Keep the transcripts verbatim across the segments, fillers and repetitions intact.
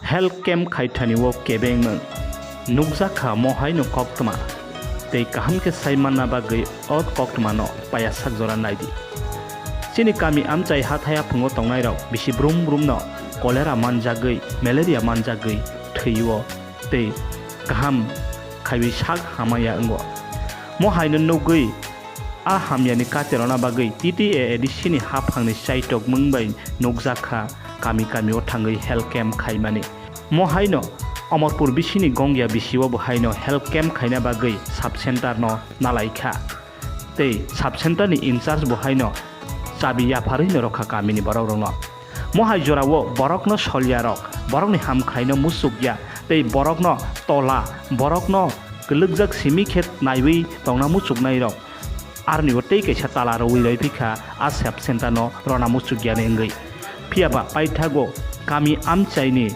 Health camp khaithani o kebengmung nukjak kha, mo haino koktwma tei kaham khe sai manna bagwi o koktwmano paya sak jora naidi. Chini kami amchai hathai aphungo tongnairok bisi brum brumno cholera manjagwi, malaria manjagwi thwio tei kaham khaiwi sak hamaya wngo. Mo haino nugwi a hamyani katirona bagwi T T A A D C ni haphangni chaitokmung bai nukjak kha, kami kami o thangwi health camp khaimani. Mo haino Omorpur bisini Gongya bisio bo haino health camp khaina bagwi sub center no nalai kha. Tei sub center ni in charge bo haino chabi yapharwi no rokha kamini borok rokno. Mohai jorao borokno solyarok, borokni hamkhaino muchukya tei borokno tola, borokno kwlwkjak simi khe naiwi tongna muchuknairok. Aronibo tei kaisa tala rwui roi phikha a sub center no rona muchukya ni wngwi. Phiyaba paithago kami amchaini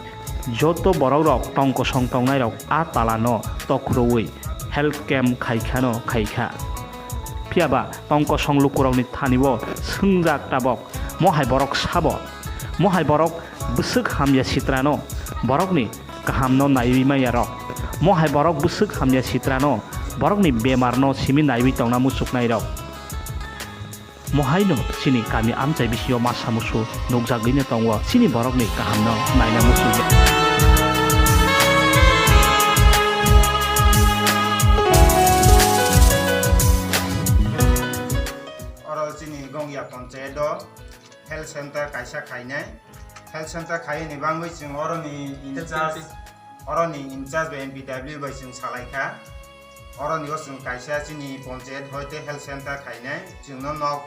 joto borokrok tong kosong tongnairok a talano tokhroui health camp khaikhano khaikha. Phiyaba tong kosong lukurokni thanio swngjak tabok, mohai borok sabo? Mohai borok bwswk hamya sitrano, borokni kahamno naiwi manyarok? Mohai borok bwswk hamya sitrano, borokni bemarno simi naiwi tongna muchuknairok? Mohaino chini kami amchai bisio masa musu nukjagwino tongo, chini borokni kahamno naina muchukya. Oro chini Gongya Panchayat o health center kaisa khainai. Health center khaini bangwi chwng oroni in charge, oroni in charge bai M P W bai chwng salai kha. Oroni o chwng kaisa chini panchayat hoite health center khainai, chwngno nok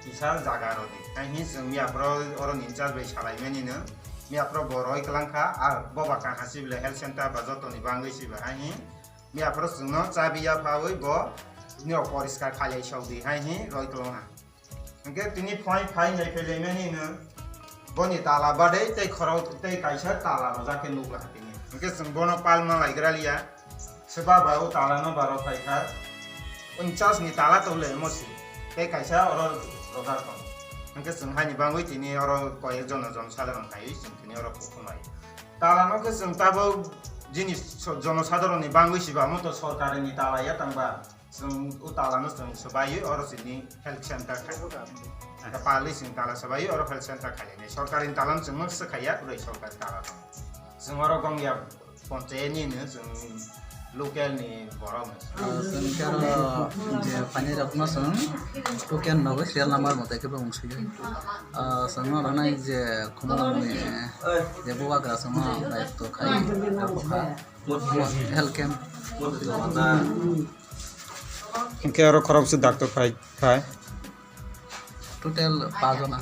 kisa jaga rodi. Hai hi chwng miyaphoro oroni in charge bai salaimani no. Miyaphoro bo roi kwlang kha, a boba kha hasi bile health center ba jotoni bangwi siba. Hai hi miyaphoro chwngno chabi yaphawi bo nirok poriskar khailai sokdi. Hai hi roi kwlang ha. Hwnkhe tini phai phai hai phailaimani no boni tala badai tei khorok tei kaisa tala rojak khe nukla tini. Hwnkhe chwng bono palma laigra liya. Swba ba o tala no baro phai kha. Unchas ni tala to le mosi. Tei kaisa oro rojak tong. Hwnkhe chwng haini bangwi tini oro koyek jono jono sadharon khaiwi chwng tini oro kukhumai. Tala no khe chwng tabok jini so-, jono sadharon ni bangwi siba mo to sorkar ni tala ya tangba. Chwng o tala no chwng swbaiwi oro chini health center khai. Aka palwi chwng tala swbaiwi oro health center khai. Sorkari ni tala no chwng swkhaiya, kwrwi sorkari tala no. Chwng oro Gongya panchayat ni no chwng local ni borok no. Ah, chwng khe oro je phainai rok no chwng token nogo serial number motai khe bo wng sio. Ah, chwng oro nai je khumulwng ni je bubagra chwng no dayitto khai, abo kha health camp. Hwnkhe oro khoroksa doctor phai khai. Total pa jona.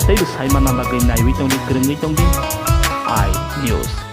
Tei bo sai manna bagwi naiwi tongdi, kwrwngwi tongdi. I News.